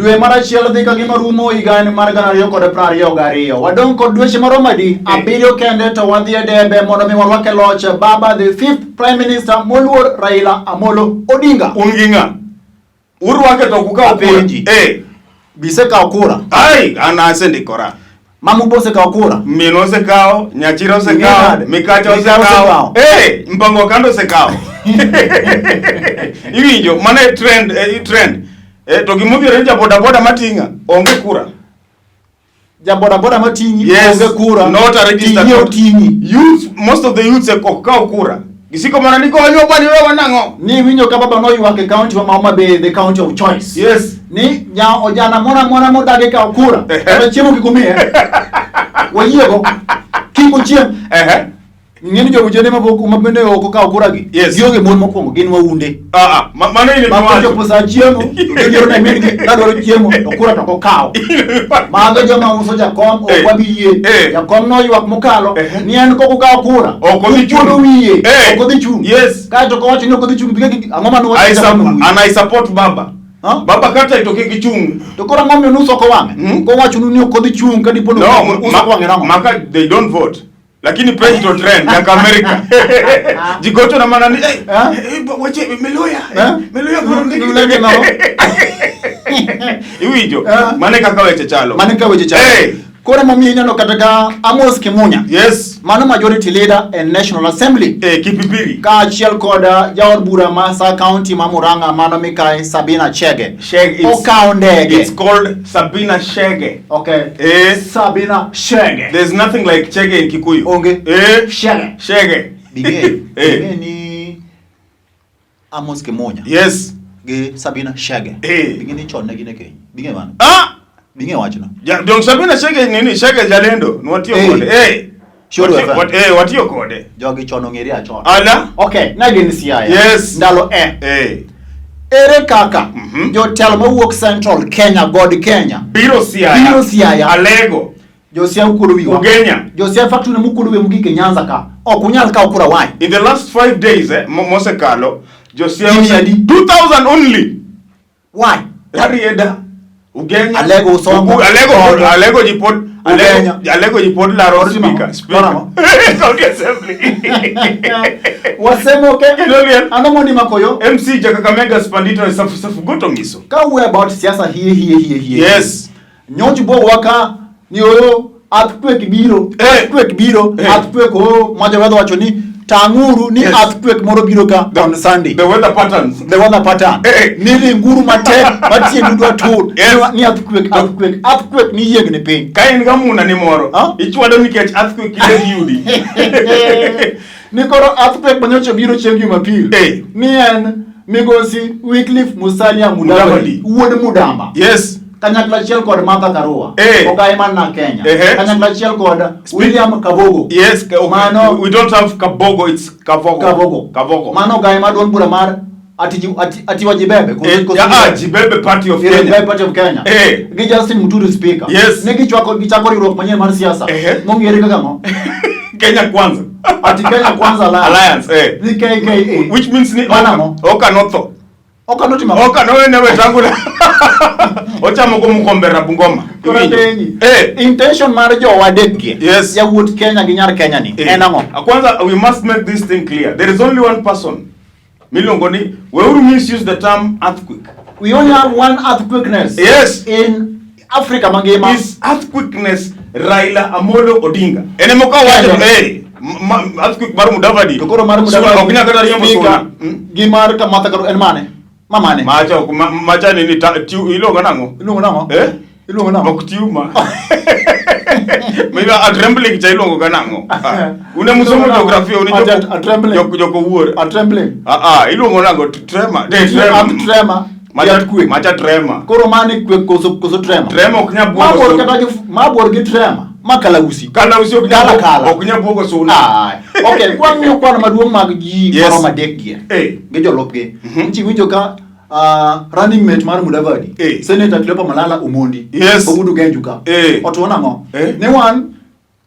Dwe mar achiel dhi ka gima rumo higa en mar 2022. Wadong' kod dweche maromo adi? 7 kende to wadhi e debe mondo mi warwak e loch baba the fifth prime minister moluor Raila Amolo Odinga. Un gi ng'a? Urwake to kukawo kura. Apenji. Bisekawo kura. Ai, an asendikora. Mamu bo osekawo kura. Minwa osekawo, nyachira osekawo, Nade? mikacha Mikacha osekawo. osekawo. Mpango wa kando osekawo. Iwinjo, mano e trend, trend. To gimodhiero ni jaboda boda mating'a onge kura. Ja boda boda mating'i Yes. onge kura. Not a registered Ting'i voter. oting'i. Youth, most of the youths ok kaw kura. Gisiko mana ni konyo bwana wewe nang'o? Ni winjo ka baba noywak e county ma Homa Bay, the county of choice. Yes. Ni nya ojana moro amora modagi kawo kura. Kata chiemo kik umiye. Wayiego. Kik uchiem. Ing'eni jogo jende mapok ma bende ok okawo kura gi. Yes. Gionge mon mokwongo gin waunde. Ah ah, mano in Ma ema wacho. kochopo sa chiemo, to gibiro ne min gi nadwaro chiemo to kura to ok okawo. Mago joma uso jakom ok wabi yie. Jakom noywak mokalo ni en kok okawo kura. Ok odhi chung'. Okuodo wiye. Ok odhi chung'. Yes. Kaeto kowacho ni ok odhi chung' bige ang'o mane owacho I ni jakom nowiye? and I support baba. Huh? Baba kata to kik ichung'. To koro ang'o momiyo nusoko wang'e? Kowachonu ni ok odhi chung' ka dipo ni No, usoko wang'e nang'o? maka they don't vote. Lakini penj to trend nyaka America. Jigocho na mana ni eh, Eh? weche Miluya. Eh? Miluya koro ndiki. Miluya nang'o? Iwinjo. Eh? Mane kaka weche chalo. Mane ka weche chalo. Koro emomiyo ineno kata ka Amos Kimunya. Yes. Mano majority leader e National Assembly. Kipipiri. Kaachiel kod jaod bura ma sa county ma Murang'a mano mikai Sabina Chege. Shege. Okawo ndege. It's called Sabina Shege. Okay. Sabina Shege. There's nothing like Chege in Kikuyu. Onge. Shege. Shege. Bing'e. Bing'e ni Amos Kimunya. Yes. Gi Sabina Shege. Bing'e ni chon ne gin e keny. Bing'e mano. Ah! Bing'e wachno. Ja, dong Sabina Shege nini? Shege jalendo. Nwatiyo kode. Sure, FM. Watiyo kode. Jogi chon ong'ere achon. Ala. Okay, ne gin Siaya. Yes. Ndalo e. Ere kaka jotelo mawuok Central Kenya, God Kenya biro Siaya. Biro Siaya. Alego. Jo Siaya ukuodo wiwa. Ugenya. Jo Siaya factory mukuodo wiwa mogik e Nyanza ka. Ok unyal kawo kura why? In the last 5 days mosekalo, jo Siaya Gini adi? 2000 only. Why? Rarieda. Ugenya. Alego Usonga. Alego, Kodo. Alego ji pod Ugenya. Alego, Alego ji pod laro Pod timo speaker. ang'o? Speaker. Laro County Assembly. Wasemo ke. Kendo liel. Ang'o mondi makoyo? MC ja Kakamega Spandito e safu safu goto ngiso. Ka wuoyo about siasa hie hie hie hie. Yes. Nyoch bo waka ni o earthquake biro. Earthquake biro. Earthquake o majo weather wacho ni tang'uru ni earthquake moro biro ka on Sunday. The weather patterns. The weather pattern. Ni ringuru matek matiendu dwa tur. Ni earthquake earthquake earthquake ni yiengni piny. Ka in ga muna ni moro, ichwado nikech earthquake kinde giyudi. Ni koro earthquake manyocha biro chieng' Jumapil. Ni en migosi Wycliffe Musalia Mudavadi, wuod Mudamba. Yes. Kanyakla achiel kod Martha Karua. Ogaye man na Kenya. Kanyakla achiel kod William Kabogo. Yes, okay. Mano we don't have Kabogo, it's Kavogo. Kavogo. Kavogo. Mano ogaye ma duond bura mar Atiwa Jibebe. Jibebe Party of Kenya. Jibebe Party of Kenya. Gi Justin Muturi Speaker. Yes. Ne gichako gichako riwruok manyien mar siasa. Mong'ere kaka ang'o? Kenya Kwanza. Ati Kenya Kwanza Alliance. Alliance, Ni KKA. Which means ni Mano ang'o? Oka notho. Oka notimo ang'o? Oka nowene Wetangula. Ochamo go mukombe ra Bungoma. Koro Iwinjo? apenji. Intention mar jowa adekgi. Yes. Yawuot Kenya gi nyar Kenya ni. En ang'o? Kwanza we must make this thing clear. There is only one person. Miluongo ni weuru misuse the term earthquake. We only have one earthquakeness. Yes. In Africa mangima. Is earthquakeness Raila Amolo Odinga. En ema ka wacho earthquake mar Mudavadi. To koro mar Suna, Mudavadi. ok nyal kata riembo Speaker, suna. Gi mar Martha Karua en mane? Ma mane? Macha ok macha nini ta, tiu, iluongo nang'o? Iluongo nang'o? Eh? Iluongo nang'o? Ok tiuma. Maybe a trembling cha iluongo ga nang'o? Ah. Une musomo geografia une A trembling. joko wuor. A trembling. Ah ah, iluongo nang'o? Tremor. Nitie Tremor. tremor. Macha Earthquake. Macha tremor. Koro mane quake koso tremor? Tremor ok nyal buogo Mabor suna. kata gi mabor gi tremor. Ma kalausi. Kalausi ok nyal Kala kala. ok nyal buogo suna. Ah, okay, kwang'iyo kwan maduong' mag ji Yes. moromo adek gi. Gi jolupgi. Nchi winjo ka running mate mar Mudavadi, Senator Cleopa Malala Omondi. Yes. Ogudu Genju ka. Otuo nang'o? Ni wan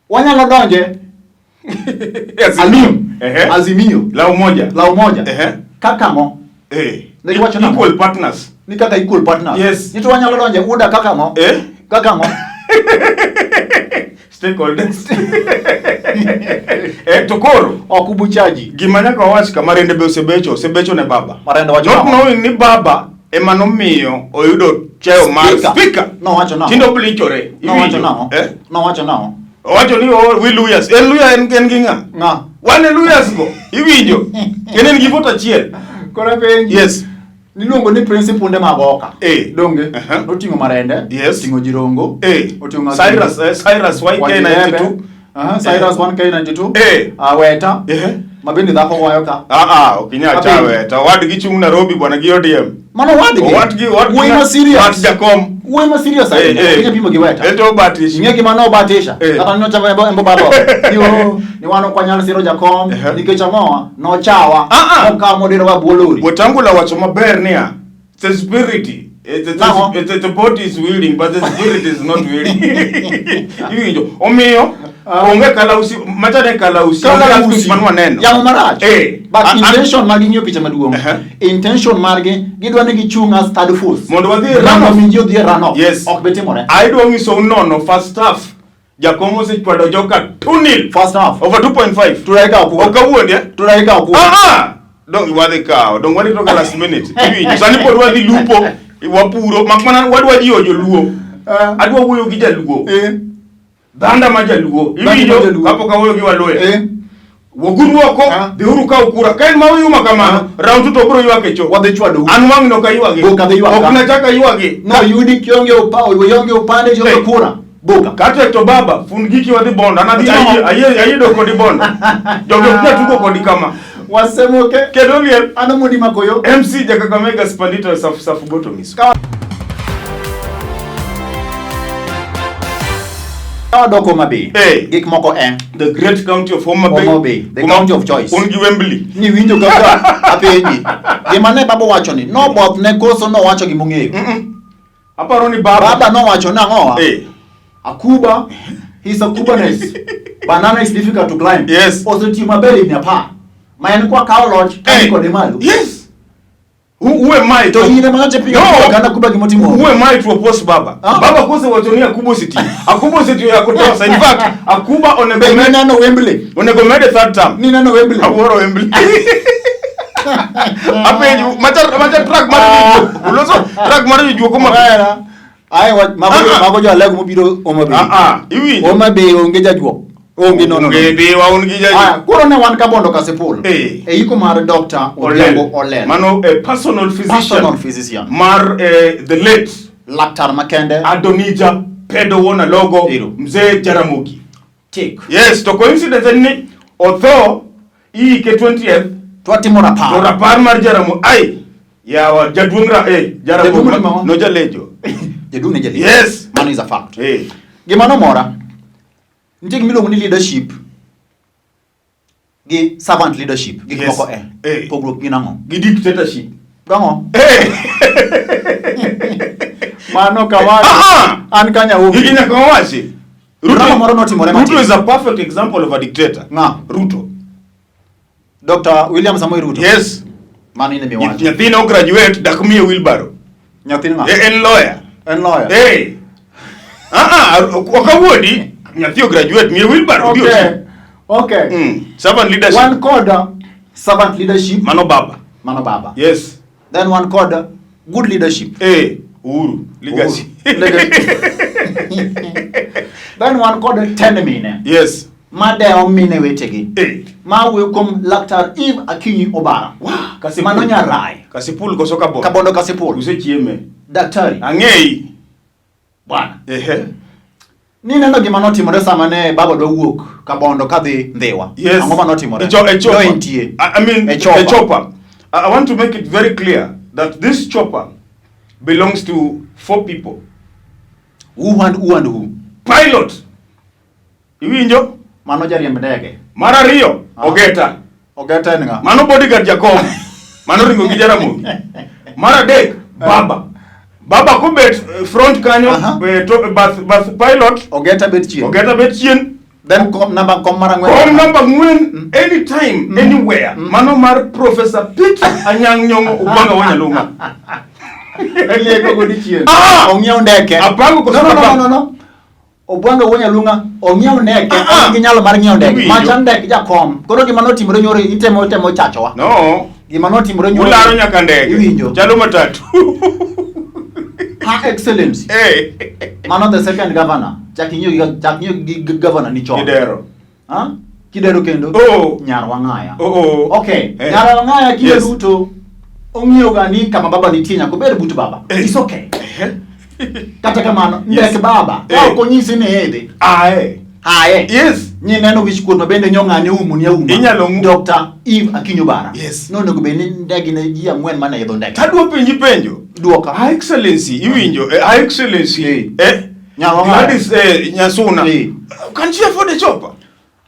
wanyalo donje Azimio. Azimio. La umoja. La umoja. Kaka ang'o? Ne giwacho nang'o? Equal partners. Ni kaka equal partners. Yes. Ni to wanyalo donjo e UDA kaka ang'o? Eh? Kaka ang'o? Stakeholders. Eh, to koro Ok ubuchaji. gima nyaka wawach ka Marende be osebecho, osebecho ne baba. Marende wacho Not nang'o? knowing ni baba ema nomiyo oyudo cheo mar Speaker. speaker. Nowacho nang'o? Tinde oblichore. Nowacho Iwinjo? nang'o? Eh? Nowacho nang'o? Owacho ni oh, we Luyas. En Luya en gi ng'a? Ng'a? Wan e Luyas go. Iwinjo? En gi vote achiel. Koro penji. Yes. Niluongo ni Prince Punde Magoka. Eh. Donge? Aha. Noting'o Marende. Yes. Oting'o Jirongo. Eh. Oting'o Cyrus, Cyrus YK92. Aha, Cyrus 1K92. Eh. Aweta. Eh. Ma bende dhako goyo ka. Ah ah, ok inyal Apenji. chawe. To wadgi chung' Nairobi bwana gi ODM. Mano wadgi. Owadgi wadgi. Wuoyi ma serious. Wat jakom. Wuoyi ma serious Eh, ahinya. eh. Ok inyal pimo gi Weta. Ento obatish. Ing'e gima nobatisha. Eh. Kata nochako embo embo babo. Ni o, ni wan ok wanyal siro jakom Eh. nikech ang'owa nochawa. Ah, ah. Mokawo modiro bwo lori. Wetangula wacho maber niya, the spirit, Nang'o? the body is willing but the spirit is not willing. Iwinjo? Omiyo Ah. onge kalausi machane kalausi onge Kalausi. mano waneno. Yamo marach. Eh. But intention margi ng'iyo picha maduong'. Uh-huh. Intention margi gidwa ni gichung' as third force. Mondo wadhi e Mondo runoff. mi ji odhi e runoff. Yes. Ok bi timore. Adwa nyisou nono first half jakom osechwado joka 2-0 First half. over 2.5. To dakika ok Ok awuondi eh? To dakika ok Ah ah! Dong wadhi kawo, dong warito ga last minute. Iwinjo, sani pod wadhi lupo, wapuro, mak mana wadwa jiwo joluo. Ah. Adwa wuoyo gi jaluo. Eh. Dhanda ma jaluo. Dhanda ma Iwinjo, jaluo. kapok awuoyo gi waluya. Eh. Wuoguru oko, Ah. dhiuru kaw kura. Ka en ma uyuma kamano, round two to obiro ywak e cho. Wadhi chwado u. An wang'ni ok aywagi. Ok adhi ywak. Ok nachak aywagi. No yudi kionge upa oyonge upande kionge Eh. kura. Boka. Kata to baba, fund giki wadhi bondo. An adhi Otimo ayie ayie ayie dok kodi bondo. Jogi ok nyal tugo kodi kama. Wasemoke. Kendo liel Ano mundi makoyo. MC Jakakamega Spandito Safu Safu Goto Miso. Ka wadok Homa Bay. Eh. Gik moko e. The great county of Homa Bay. Homa Bay, the Kuma county of choice. Un gi Wembley. Ni winjo kaka apenji. Gima ne baba wacho ni noboth ne koso nowacho gimong'eyo. Aparo ni baba. Baba nowacho nang'owa. Eh. Akuba, he's a Cubanese. Banana is difficult to climb. Yes. Osetiyo maber higni apar. Ma en kwa kawo loch Hey. hey. kode malo. Yes. Who am I To in ema nyocha pingo No. oganda Kuba gimotimo. Who am I to oppose baba? Ah. Baba kosewacho ni Akuba osetiyo. Akuba osetiyo ya kutosha. In fact, Akuba onego Be med nineno Wembley. onego mede third term. Nineno Wembley. Awuoro Wembley. Apenjo macha macha track mar jojuok. Uloso track mar jojuok Homa Bay. Omera. Ai wa mago Ah, ah. mago jo alego mobiro Homa Bay. Ah ah, iwinjo. Homa Bay onge jajuok. Onge nono. Onge diwa un gi Aya, jajuok. koro ne wan Kabondo Kasipul. Eh. E iko mar Dr. Odhiambo Olel. Mano a personal physician. Personal physician. Mar the late Laktar makende. Adonija Pedo Wuon Alogo Ero. Mzee Jaramogi. Tik. Yes, to coincidence en ni otho iike 20th Twatimo to rapar. rapar mar Jaramogi ai yawa jaduong' ra eh Jaduong' Jaramogi ni no jalejo. Jaduong' ne jalejo. Yes. Mano is a fact. Eh. Gima nomora, nitie gima iluongo ni leadership gi servant leadership gik Yes. moko e. Eh. Pogruok gin ang'o? Gi dictatorship. Gang'o? Eh. Mano kawacho. Ah, An kanya Gigi onge. nyaka wawachi. Drama moro notimore Ruto matin. is a perfect example of a dictator. Ng'a? Ruto. Dr. William Samoei Ruto. Yes. Mano in emiwacho. Nyathine o graduate dak miye wheelbarrow. Nyathini ng'a? Eh, En lawyer. En lawyer. Hey. Ah ah, ok awuondi. Nyathi o graduate miye wheelbarrow. odhi Okay. oti. Okay. Servant leadership. Wan kod servant leadership. Mano baba. Mano baba. Yes. Then wan kod good leadership. Eh, Uhuru. Legacy. Uhuru. Legacy. Then wan kod tend mine. Yes. Madewo mine wetegi. Eh. Ma wuoyo kuom Laktar Eve Akinyi Obara. Wah, Kasipul. Mano nyarai. Kasipul koso Kabondo? Kabondo Kasipul. Usechieme. Daktari. Ang'eyi. Bwana. Ehe. Nineno gima notimore sama ne baba dwa wuok Kabondo kadhi Ndhiwa. Yes. Ang'o manotimore? E chopper. No entie. I mean, E chopper. a chopper. I want to make it very clear that this chopper belongs to four people. Who and who and who? Pilot. Iwinjo? Mano jariemb ndege. Mar ariyo, Ah. Ogeta. Ogeta en ng'a? Mano bodyguard Jakom. Mano ringo gi Jaramogi. Mar adek, Baba. Baba kobet front kanyo, Aha. to, bath pilot, Ogeta bet chien. Ogeta bet chien. Then kom namba kom mar ang'wen. Kom namba ang'wen, anytime, anywhere. Mano mar Professor Peter Anyang' Nyong'o Ubanga Wanyalunga. Leko godiechieng'. Ah! Ong'iew ndeke. Apango koso No, no, no, apango? no, no. Obwanga wuon Nyalunga ong'iew ndeke, Ah, ah. en gi nyalo mar ng'iewo ndeke. Iwinjo. Macha ndek jakom. Koro gima notimore nyoro itemo temo chachowa. No. Gima notimore nyoro. Ularo nyaka ndege. Iwinjo. Chalo matatu. Her Excellency. Eh. Mano the second governor. Chak ing'iyo gi chak ing'iyo gi governor ni chon. Kidero. Ha? Kidero kendo. Oh. Nyar Wang'aya. Oh, oh. Okay. Eh. Nyar Wang'aya kinde Yes. duto ong'iyo ga ni kama baba nitie nyaka obed but baba. Eh. It's okay. Eh. Kata kamano, Yes. ndek baba. Ka Eh. ok onyisi ni idhi. Ae. Aye. Yes. Nyineno wich kuot ma bende nyong'ane umo ni auma. Inyalo ng'u- Dr. Eve Akinyo Bara. Yes. Nonego bed ni ndegi ne ji ang'wen mane idho ndege. Tadwa penji penjo. Duoka. Her Excellency, iwinjo, Her Excellency, Eh. eh, Nyawang'aya. Gladys Nyasuna. Eh. Can she afford a chopper?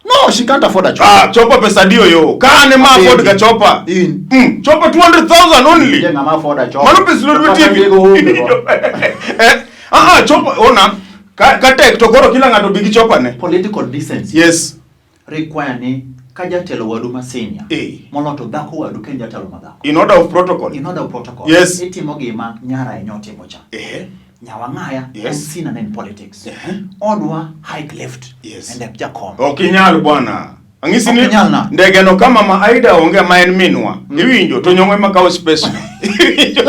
No, she can't afford a chopper. Ah, chopper pesa dio yo. Ka an ema afford ga chopper. In. Chopper 200,000 only. Je ng'ama afford a chopper. Mano pes lolwe Kata TV. ndege onge go. Eh, ah, chopper ona. Ka tek to koro kila ng'ato bi gi chopper ne. Political decency Yes. require ni ka jatelo wadu ma senior Eh. molo to dhako wadu ka en jatelo ma dhako. In order of protocol. In order of protocol, Yes. itimo gima nyara enyo timo cha. Eh. Nyawang'aya Yes. en senior ne in politics. Eh. Odwa high left Yes. and jakom. Ok inyal bwana. Ang'isi ni Ok inyal na. ndege no kama ma Aida onge ma en minwa. Iwinjo to nyong'o ema kawo space. Iwinjo.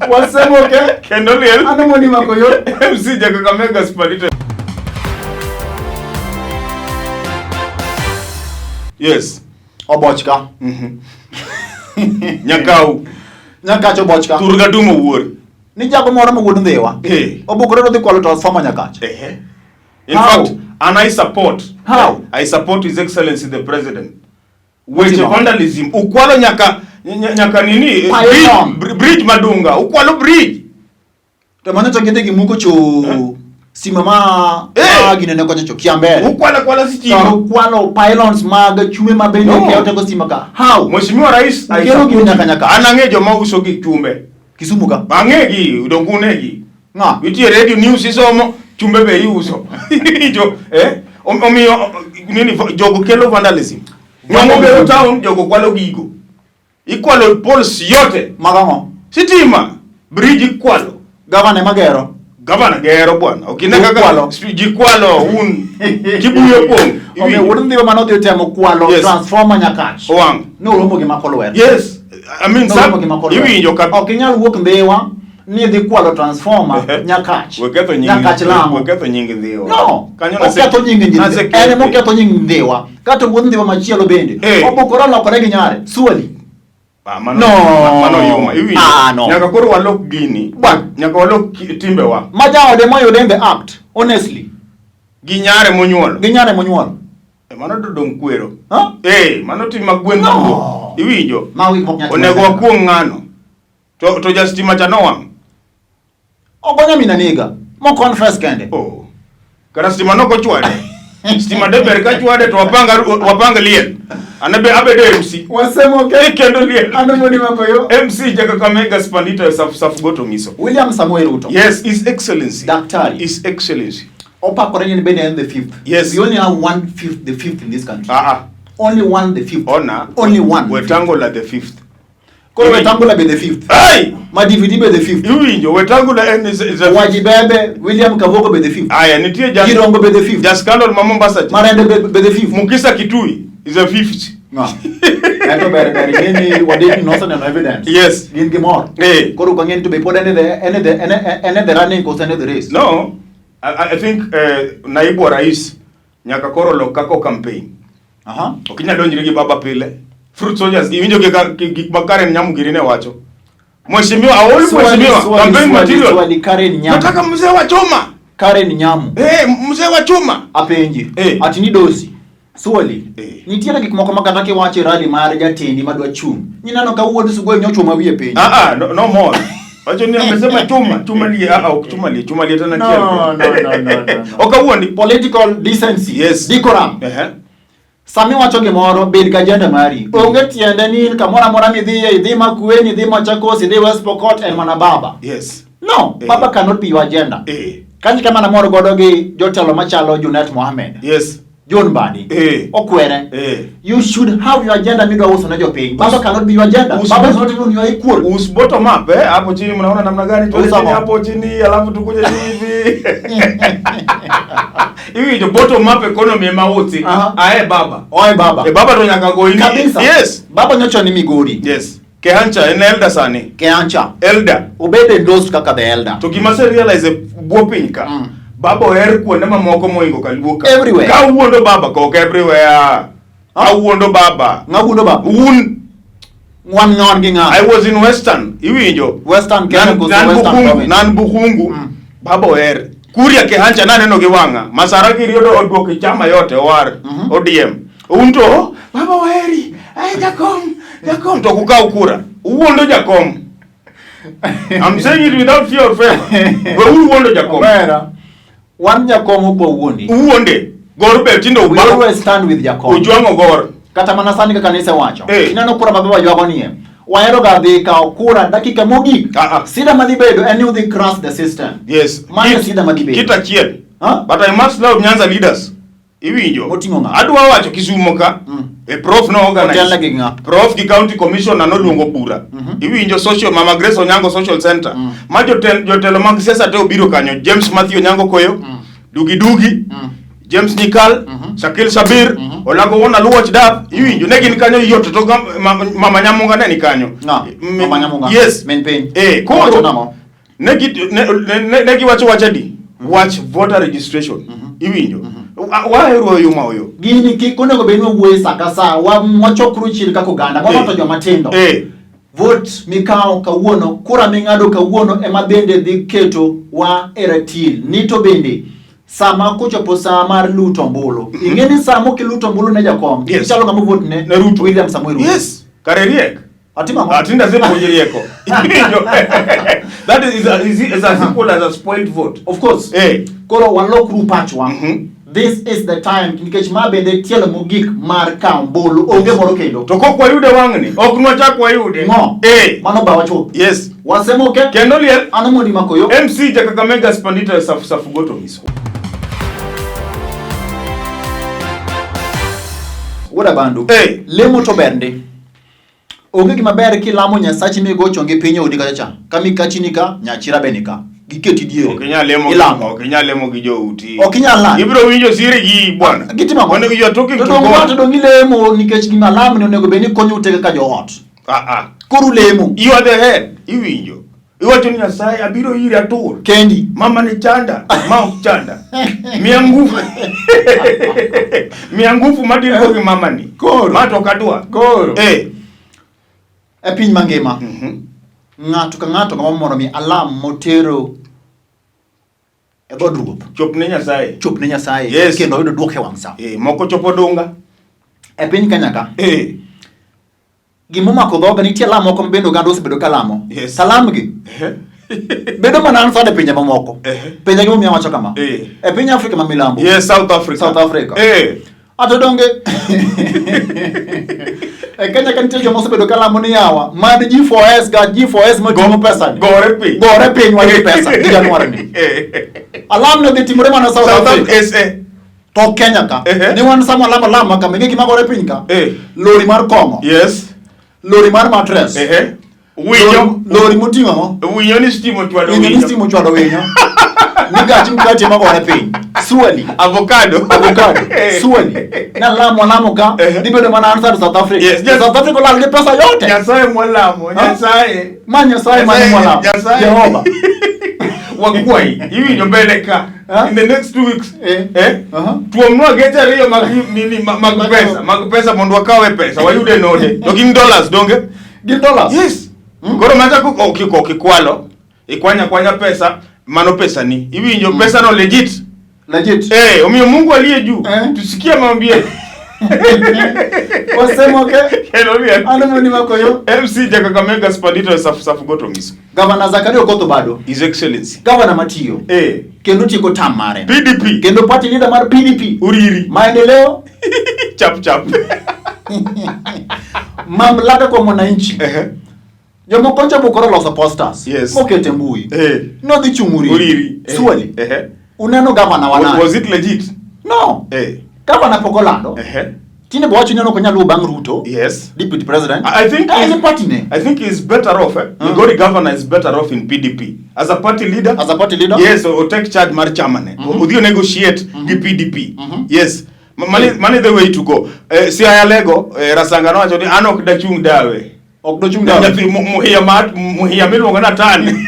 Wasemoke. Kendo liel. Ano moni makoyo. MC ja Kakamega Spalite. Yes. Obochka. Nyakau. Nyakach obochka. Tur gadumo wuor. Ni jago moro ma wuod Ndhiwa. Eh. Obukore odhi kwalo transformer Nyakach. Eh. In How? fact, and I support. How? I support His Excellency the President. Weche Timo. vandalism ukwalo nyaka nyaka nini Pylon. bridge Madunga ukwalo bridge. To mano to gidhi gimuko cho stima ma Eh. ma ginene kocha cho Kiambere. Ukwala kwala To sitima. ukwalo pylons mag chumbe ma bende No. okewo teko stima ka. How? Mheshimiwa Rais, I Ukelo support gini nyaka nyaka. An ang'e joma uso gik chumbe. Kisumu ka. Ang'egi, donge unegi. Ng'a? Nitie radio news isomo, chumbe be iuso. Jo, eh? Omiyo nini jogo kelo vandalism. Nyong'o gero town, jogo kwalo gigo. Ikwalo poles yote. Magang'o? Sitima, bridge ikwalo. Gavana ema gero. Gavana gero bwana. Okine kaka Ukwalo. ji kwalo un. Kibuyo pong. Omiyo wuod Ndhiwa mane odhi otemo kwalo Yes. transformer Nyakach. Owang'. Noromo gi mako lwedo. Yes. I mean, Noromo gi mako lwedo. iwinjo ka Ok inyal wuok Ndhiwa ni idhi kwalo transformer Ehe. Nyakach. Weketho nying Nyakach Lang'o. Weketho nying Ndhiwa. No, Kanyo nase- oketho nying Ndhiwa. nasekethe. En ema oketho nying Ndhiwa. Kata wuod Ndhiwa machielo bende. Eh. Obukore olokore gi nyare. Swali. Ah, mano, No. mano yuma. Iwinjo. Ah, no. Nyaka koro walok gini. Bwana. Nyaka walok timbewa. Ma jaode moyude in the act, honestly. Gi nyare monyuolo. Gi nyare monyuolo. Eh, mano to dong' kwero. Huh? Eh, mano tim ma gwen No. tuo. Iwinjo. Mago gik mok nyal timore. Onego wakuong' ng'ano. To ja stima cha nowang'. Ogonya mina niga. Mo confess kende. Oh. Kara stima nok ochwade. Stima de ber ka chwade to wapang liel. An be abedo MC. Wasemoke. Eh, kendo liel. Ano moni makoyo. MC ja Kakamega Spalita Saf Saf Goto Ngiso. William Samoei Ruto. Yes, His Excellency. Daktari. His Excellency. Opakore ni bende en the fifth. Yes. We only have one fifth, the fifth in this country. Ah ah. Only one the fifth. Ona. Only one. Wetangula the fifth. Koro Wetangula be the fifth. Hey! Ma DVD be the fifth. Iwinjo Wetangula en is a Wajibebe William Kavoko be the fifth. Aya nitie ja Jirongo be the fifth. Ja scandal ma Mombasa cha. Marende be the fifth. Mukisa Kitui is a fifth. No. Ento ber ber ing'e ni wadek ni noseneno evidence. Yes. Gin gi mor. Eh. Koro ok ang'e ni to be pod en e the en e the en e the running koso en e the race. No. I think naibu wa rais nyaka koro lok kaka o campaign. Aha. Ok inyal donjri gi baba pile. Fruit soldiers iwinjo gik ma Karen Nyamugiri ne wacho. Mheshimiwa, aol mheshimiwa, campaign material. Swali Karen Nyamu. Nataka mzee wa chuma. Karen Nyamu. Eh, mzee wa chuma. Apenji. Eh. Ati ni dosi. Swali. Eh. Nitiere gik moko ma kata kiwacho e rally mar jatendi madwa chung'. Nyineno ka wuod Sugoi nyochwo ma wiye piny. Ah ah, no, no more. Wacho ni amesema chuma, chuma lie, ah ah, ok chuma lie, chuma lie tena No, chiel. no, no, no, no, no. Ok awuondi. Political decency. Yes. Decorum. Ehe. Sami wacho gimoro, bed gi agenda mari. Onge tiende ni in kamoro amora midhiye, idhi Makueni, idhi Machakos, idhi West Pokot, en mana baba. Yes. No, Eh. baba cannot be your agenda. Eh. Kanyo kama namor godo gi jotelo machalo Junet Mohamed. Yes. John Mbadi Eh. okwere Eh. you should have your agenda midwa uso ne jopiny Baba cannot be your agenda Baba is not even your equal Us bottom up eh, hapo chini mnaona namna gani tuende Usa chini mo. hapo chini alafu tukuje hivi. Hivi ndio bottom up economy ema uti. Aha. Ae baba. Oe baba E baba to nyaka go ini. kabisa Yes. Baba nyocho ni Migori Yes. Kehancha en elder sani. Keancha Elder. obed endorsed kaka the elder To gima se realize e bwo piny ka. Baba oher kuonde mamoko moingo kaluo ka. Everywhere. Ka wuondo baba ka ok everywhere. Ka wuondo baba. Ng'a wuondo baba? Un. Wan ng'on gi ng'a? I was in Western. Iwinjo. Western Kenya Nan, koso nan Western Bukhungu, Province? nan Bukhungu. Baba oher. Kuria Kehancha naneno gi wang'a. Masara gi Riodo oduoko chama yote owar. ODM. Un to baba oheri. Ai jakom. Jakom to kukaw kura. Uwuondo jakom. I'm saying it without fear or favor. Weuru wuondo jakom. Omera wan jakom ok wawuondi Uwuonde. Gor be tindo we ubaro. always stand with jakom Ujwang'o gor. kata mana sani kaka nisewacho Eh. ineno kura ma baba ywago nie wahero ga dhi kawo kura dakika mogik Ah, ah. sida madhi bedo en ni udhi crash the system Yes. Mano e sida madhi bedo. Kit achiel. Huh? But I must love Nyanza leaders. Iwinjo. Moting'o ng'a? Adwa wacho Kisumo ka. E prof no organize. Otelne gi ng'a? Prof gi county commissioner noluongo bura. Iwinjo social Mama Grace Onyango Social Center. Ma jotelo mag siasa te obiro kanyo. James Matthew Onyango Koyo. Dugi Dugi. James Nyikal, Shakil Sabir, Olago Wona Luoch Dap, iwinjo ne gin kanyo yot to Mama Nyamunga ne ni kanyo. Ng'a? Mama Nyamunga. Yes. Min piny. Eh, Owacho koro nang'o? ne gi ne, ne, ne giwacho wach adi? Wach voter registration. Iwinjo. Wahero oyuma oyo. Gini kik onego bed ni wawuoye sa ka sa wachokru chir kaka oganda moloyo to joma tindo Vote mikawo kawuono, kura ming'ado kawuono ema bende dhi keto wa e ratil. Ni to bende sama kochopo saa mar luto ombulu, ing'e ni sama ok iluto ombulu ne jakom, ichalo ng'ama vote ne Ne Ruto. William Samoei Ruto. Yes. Kare riek. Atimo ang'o? Atinda asepuonji rieko. Iwinjo? That is as equal as a spoiled vote. Of course. Koro walokru pachwa. This is the time nikech ma bende tielo mogik mar kawo ombulu onge moro kendo. To kok wayude wang'ni, ok nwachak wayude. Ng'o? Mano bawa chuth. Yes. Wasemoke. Kendo liel. An Omondi Makoyo. MC ja Kakamega Spandita Safu Safu Goto Miso. Wuod Abandu. Lemo to ber ndi. Onge gima ber kilamo Nyasachi migo chongi piny e odi kacha cha. Ka mikachi ni ka, nyachira be ni ka. Giketi diere. Ok inyal lemo Ilamo. Ok inyal lemo gi jouti. Ok inyal nade? Ibiro winjo siri gi bwana. Gitimo ang'o? When you are talking To to dong' God. to dong' ilemo nikech gima lamni onego bed ni konyo ute kaka joot. Ah ah. Koro ulemo. You are the head. Iwinjo. Iwacho ni Nyasaye abiro iri atur. Kendi. Mama ni chanda, ma ok chanda. Miya nguvu. Miya nguvu madirgo gi mama ni. Koro. Ma to ok adwa. Koro. E piny mangima. Ng'ato ka ng'ato gombo mondo mi alam motero e dhood ruoth. Chop ne Nyasaye. Chop ne Nyasaye. Yes. Kendo oyudo dwoko e wang' sa. Moko chopo dunga. E piny Kenya ka. Gima omako dhoga nitie alam moko ma bende oganda osebedo ka lamo. Yes. Salamgi. Bedo mana answered e pinje mamoko. Penja gimomiyo awacho kama. E piny Afrika ma milambo. Yes, South Africa. South Africa. Ato donge e Kenya ka nitie joma osebedo ka lamo ni yawa mad G4S ga G4S moting'o pesa ni. Gore piny. Gore piny wayud pesa gi Januar ni. Alam no dhi timore mana South South Africa. Africa. SA. To Kenya ka. Ni wan sama lamo lamo kama ing'e gima gore piny ka. Lori mar kong'o. Yes. Lori mar mattress. Winyo. Lori moting'o ang'o? Winyo ni stima ochwado Winyo ni winyo. stima ochwado winyo. Ni gach mkate magore piny. Swali. Avocado. Avocado. Swali. Na lamo lamo ka. Dhi bedo mana answer South Africa. Yes, yes. South Africa olal gi pesa yote. Nyasaye mwalamo, Ha? Nyasaye. Ma Nyasaye mane mwalamo. Nyasaye. Jehova. Wakwayi, iwinjo mbele ka. In the next 2 weeks. Tuomnwa geche ariyo mag nini mag pesa, mag pesa mondo wakawe pesa, wayude node. To gin dollars donge? Gin dollars? Yes. Koro macha okikwalo, ikwanya kwanya pesa, mano pesa ni. Iwinjo pesa no legit. Legit. Omiyo Mungu aliye juu. Tusikie maombi yetu. Wasemoke. Hello, Rian. An Omondi Makoyo. MC ja Kakamega Spandito Safu Safu Goto Ngiso. Gavana Zakaria Okoth Obado. His Excellency. Gavana matiyo. Kendo tieko term mare. PDP. Kendo party leader mar PDP. Uriri. Maendeleo. Chap chap. Mamlaka kwa mwananchi. Jomoko ncha bukoro loso posters. Yes. Mokete mbui. Nodhi chung' Uriri. Uriri. Swali. Uneno gavana wa nani? Was it legit? No. Gavana pok olando. Ehe. Tinde be wacho ni en ok onyal luwo bang' Ruto. Yes. Deputy President. I think Ka en e party ne. I think he's better off. Eh? Migori governor is better off in PDP as a party leader. As a party leader? Yes, o take charge mar chama ne. Odhi o negotiate gi PDP. Yes. Mani, mani the way to go. Siaya Lego, Rasanga nowacho ni an ok dachung' dawe. Ok dochung' dawe. Nyathi muhiya mar muhiya miluongo ni Atan.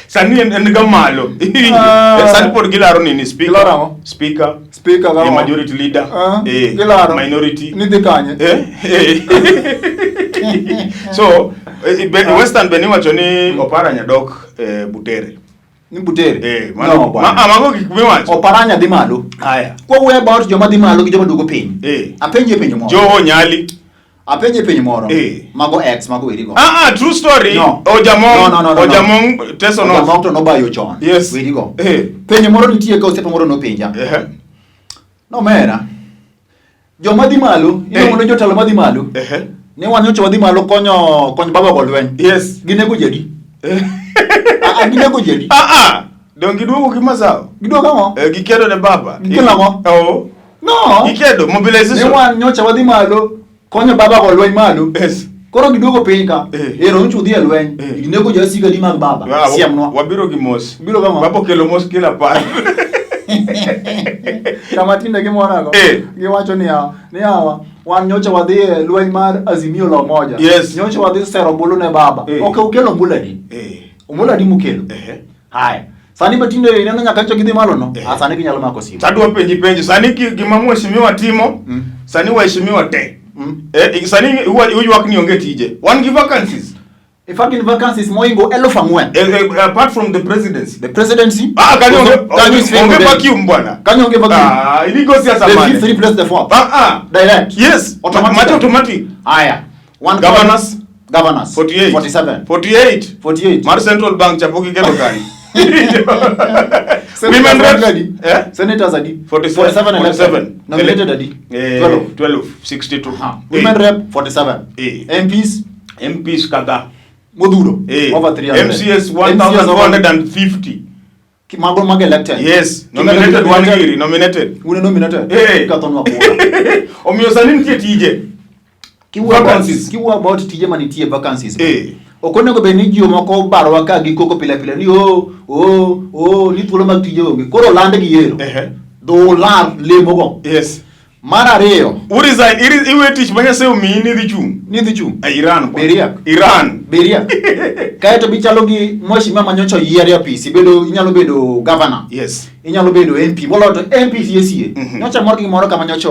Sani en ga malo. Ah. Sani pod gilaro nini speaker. Gilaro ang'o? Speaker. Speaker gang'o? Majority leader. Ah, gilaro. Minority. Nidhi kanye? Eh. So, Western be niwacho ni Oparanya dok Butere. Ni Butere. Mano, No, bwana. mago gik miwacho. Oparanya dhi malo. Haya. Kwa wuoyo about joma dhi malo gi joma duogo piny. Apenje penjo moro. Joho Nyali. Apenje penjo moro. Mago ex, mago werigo. Ah, true story. No. Ojamong. No, no, no, no, no. Ojamong Teso no. Ojamong to nobayo chon. Yes. Werigo. Eh. Penjo moro nitie ka osiepa moro nopenja. Nomera. Joma dhi malo, iluongo ni jotelo madhi malo. Ne wan nyocha wadhi malo konyo kony baba go lweny. Yes. Ginego jadi. Ah, ah, ginego jadi. Ah ah. Donge giduogo gi mazao. Giduogo ang'o? Gikedo ne baba. Gikelo ang'o? Oh. No. Gikedo mobilization. Ne wan nyocha wadhi malo konyo baba go lweny malo. Yes. Koro giduogo piny ka. Eh. Ero nyocha udhi e lweny. Eh. Ginego jasika di mag baba. Ah, Siemnwa. Wabiro gi mos. Biro gang'o? Baba okelo mos kila par. Kama tinde gimorago. Eh. Giwacho niya, niyawa, wan nyocha wadhi e lweny mar Azimio la Umoja. Yes. Nyocha wadhi sero ombulu ne baba. Eh. Ok ukelo ombulu adi? Eh. Ombulu adi mukelo? Eh. Haya. Sani be tinde ineno nyaka nyocha gidhi malo no? Eh. Ah, sani ginyalo mako simu. Tadwa penji penjo. Sani gima mheshimiwa timo, sani waheshimiwa te. Mm. Sani uywak ni onge tije. Wan gi vacancies. In fact, in vacancies moingo 4,000. Apart from the presidency. The presidency. Ah, kanyo onge Kanyo is onge favored. vacuum bwana. Kanyo onge vacuum. Ah, iligo siasa The mane. fifth replace the fourth. Ah ah. Direct. Yes. Automatic. Macho automatic. Haya. One Governors. Governors. 48. 47. 48. 48. Mar Central Bank chapo gikelo kanye. Senators Women reps. adi? Eh? Senators adi? 47. 47 elected. 47. Nominated adi? 12. 12. 12. 62. Aha. Women rep 47. Eh. MPs MPs kadhaa. modhuro. Eh. Over 300. MCS MCS 1450. Mago mag elected. Yes. Kimelo Nominated one nominated. giri, nominated. Une nominated. Eh. Kathonwa kura. Omiyo sani nitie tije. Kiwuoyo about, Vacancies. kiwuoyo about tije manitie vacancies. Eh. Ok onego bed ni ji moko barowa ka gi koko pile pile ni oh oh oh ni thuolo mag tije onge. Koro land gi ero. Ehe. Dho lar lemogo. Yes. Mar ariyo, Uresign, iwe tich ma Nyasaye omiyi ni idhi chung'. ni dhi chung'. Iran. bwana. Beriak. Iran. Beria. Kaeto bichalo gi mheshimiwa manyocha oyier e apis, ibedo inyalo bedo governor. Yes. Inyalo bedo MP, moloyo to MP sie sie. Mhm. Nyocha mor gi gimoro kama nyocha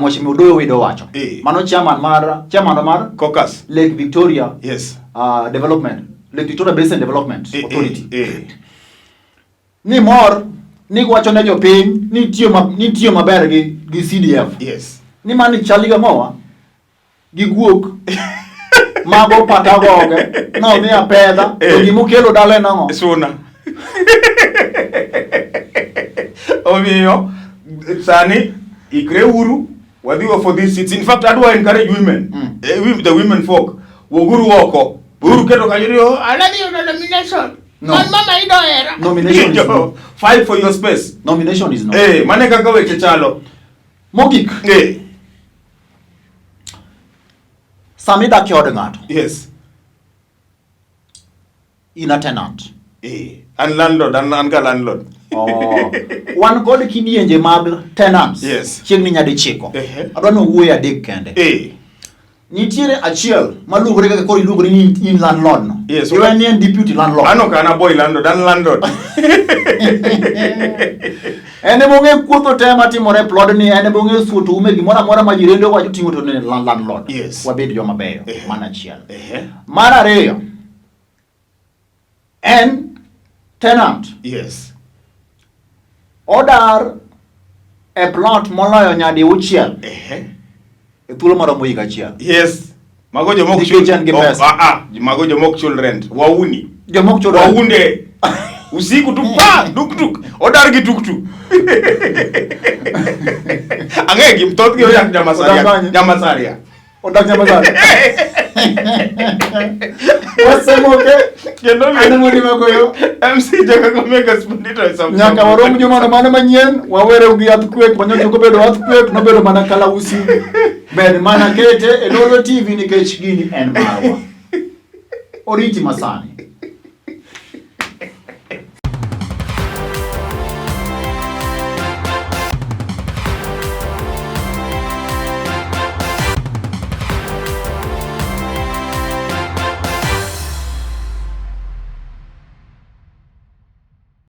mheshimiwa Odoyo Owido owacho. Eh. Mano chairman mar Caucus. Lake Victoria Yes. Development, Lake Victoria Basin Development Eh, Authority. eh, eh. Ni mor ni wacho ne jopiny ni tiyo ma, ni tiyo maber gi CDF. Yes. Ni mani chali ga mowa gi guok mago pata goge no mi apedha to Eh. gimokelo dala en ang'o? Suna. Omiyo sani ikre uru wadhi for these seats. In fact, adwa encourage women. Mm. The women folk. Wuoguru oko. Uru keto kanyo ni oh, Anadhi yudo nomination. No. Man mama idohera. Nomination is no. Fight for your space. Nomination is no. Mane kaka weche chalo. Mogik, sama idak e od ng'ato, Yes. in a tenant. An landlord, an ga landlord. Oh. Wan kod kidienje mag tenants. Yes. Chiegni nyadichiko. Ehe. Adwa ni owuoye adek kende. Nitiere achiel maluongore kaka koro iluongori ni in landlord no. Yes. Iwe ni en deputy landlord. An ok an a boy landlord, an landlord. En ema ong'e kuotho te matimore e plod ni, en ema ong'e suoto ume gimoro amora ma jirende owacho ting'o to ne landlord. Yes. Wabed joma beyo. Ehe. Mano achiel. Ehe. Mar ariyo, en tenant. Yes. Odar e plot moloyo nyadi uchiel Ehe. e thuolo maromo higa achiel. Yes. Mago joma ok Nikech en gi ok- pesa. Ah, ah, mago joma ok chul rent. Wauni. Joma ok chul rent. Waunde. Usiku tu pa duk tuk. Odar gi tuk tuk. Ang'e gi thothgi odak Odak Nyamasaria. kanye? Nyamasaria. Odak Nyamasaria. Wasemoke. Kendo An Modi Magoyo. MC Jakakamega Spondito Nyaka warom jumano mano manyien, wawere gi earthquake, manyocha ok obedo earthquake, nobedo mana kalausi. Ber mana kete e Lolwe TV nikech gini en marwa. Oriti masani.